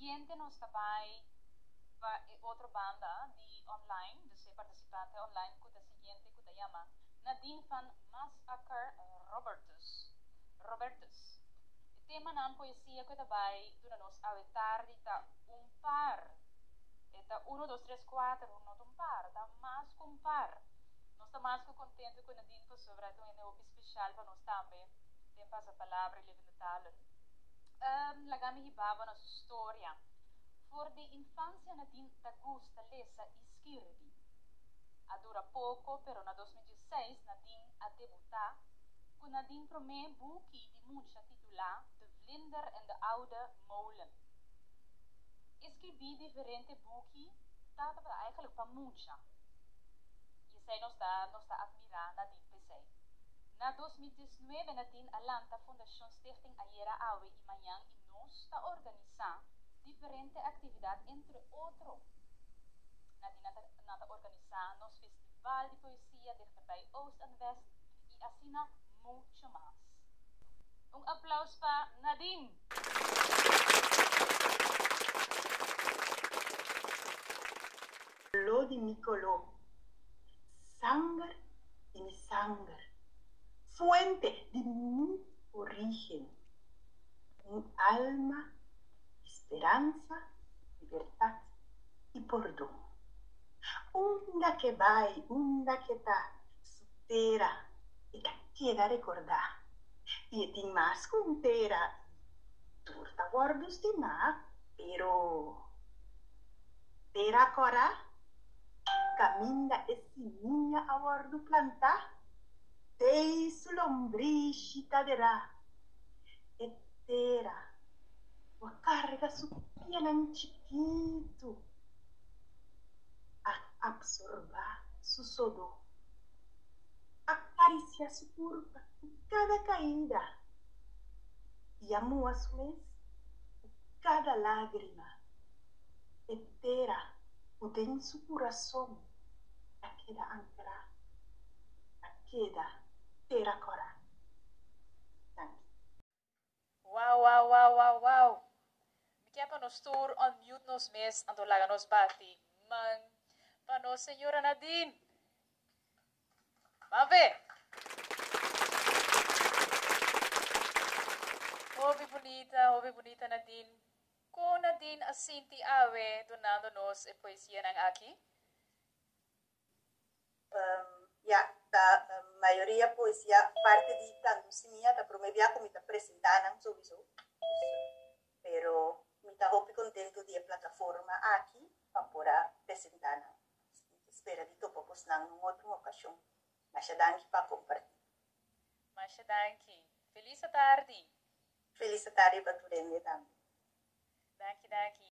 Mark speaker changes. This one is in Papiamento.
Speaker 1: Siguiente nos ta bai pa e otro banda di online, dus e participante online ku ta siguiente ku ta yama Nadine van Masacker Robertus. Robertus. E temanan poesia ku e ta bai duna nos awe tardi ta un par. E ta uno, dos, tres, kuater, no ta un par, ta mas ku un par. Nos ta mas ku kontentu ku Nadine pasobra e ta un hende hopi speshal pa nos tambe den Pasapalabra i Levende Talen. Laga mi hiba bo na su storia. For di infansia Nadine ta gusta lesa i skirbi. A dura poko, pero na 2016 Nadine a debutá ku Nadine promé buki di mucha titulá De Vlinder en de Oude Molen. E skirbí diferente buki ta tabata eigenlijk pa mucha. I esei nos ta nos ta atmirá Nadine p'esei. Na 2019 Nadine a lanta Fundashon Stichting Ayera Awe i Mañan i nos ta organisá diferente aktividat entre otro Nadine ta nan ta organisá nos festival di poesia Dichterbij Oost en West i asina mucho mas. Un aplaus pa Nadine!
Speaker 2: Koló di mi koló, sanger di mi sanger, fuente di mi orígen, un alma di speransa, libertat i pordon. Unda ke bai, unda ke ta, su tera e ta keda rekordá. I e tin mas ku un tera i tur ta wòrdu stimá, pero tera kòrá, kaminda e simia a wòrdu plantá, tei su lombrishi ta derá. E tera ku a karga su pianan chikitu a apsorbá su sodó, a karisiá su kurpa ku kada kaida i a muha su mes ku kada lágrima. E tera ku den su kurason a keda ankrá, a keda tera kòrá. Danki.
Speaker 1: Wow wow wow wow wow Mi kier pa nos tur unmute nos mes anto laga nos bati man pa nos señora Nadine. Ban ve! Hopi bunita, hopi bunita Nadine. Kon Nadine a sinti awe dunando nos e poesianan aki?
Speaker 2: Ya, ta mayoria poesia parti di Tantu Simia ta prome bia ku mi ta presentá nan souiso. Pero mi ta hopi kontentu di e plataforma aki pa por a presentá nan. Mi ta spera di topa bosnan un otro okashon. Masha danki pa kompartí.
Speaker 1: Masha danki. Felis atardi.
Speaker 2: Felis atardi pa tur hende tambe.
Speaker 1: Danki danki.